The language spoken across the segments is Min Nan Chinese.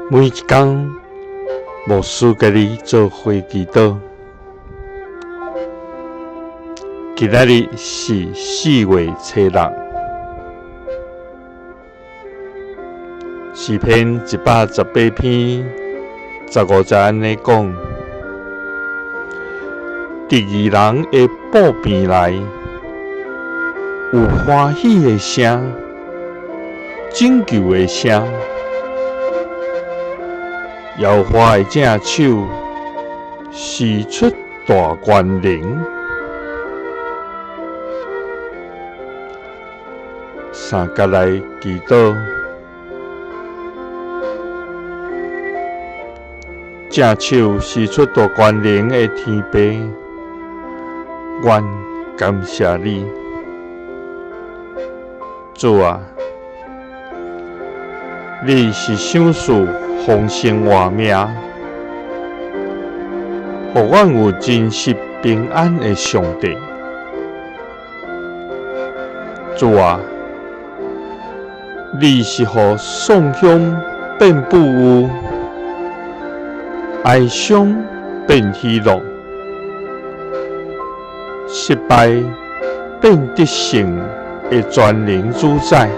每一工，牧師佮你做伙祈禱。今仔日是4月初6，詩篇118篇15節按呢講：佇義人的布棚內，有歡喜的聲，拯救的聲。耶和華的正手施出大權能，相佮來祈禱，正手施出大權能的天父，阮感謝你，主啊，你是賞賜豐盛活命，予阮有真實平安的上帝。主啊，你是予喪鄉變富有，哀傷變喜樂，失敗變得勝的全能主宰。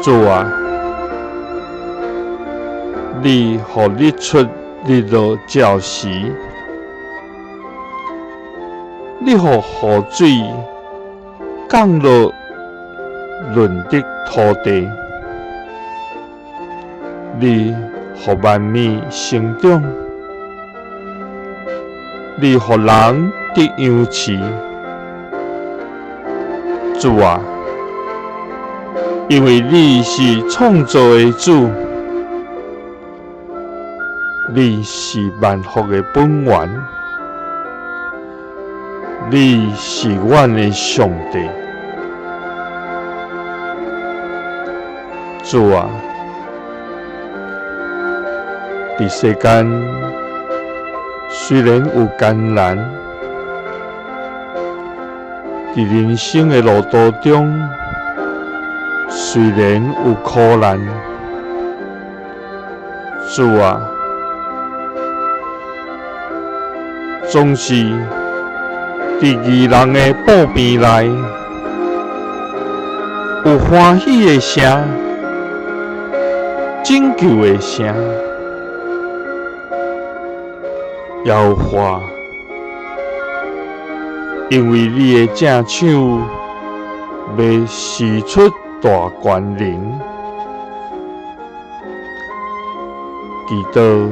主啊，你予日出日落照時，你予雨水降落潤澤土地，你予萬物生長，你予人得養飼。主啊，因為你是創造的主，你是萬福的本源，你是阮的上帝。主啊，佇世間雖然有艱難，佇人生的路途中雖然有苦難，主啊，總是佇義人的布棚內，有歡喜的聲，拯救的聲。耶和華，因為你的正手欲施出大權能，祈禱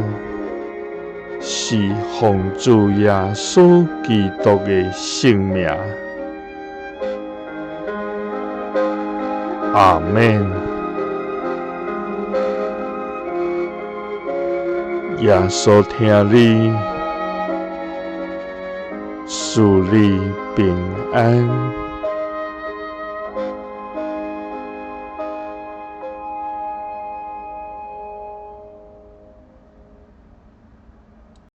是奉主耶穌基督的聖名，阿們。耶穌疼你，賜你平安。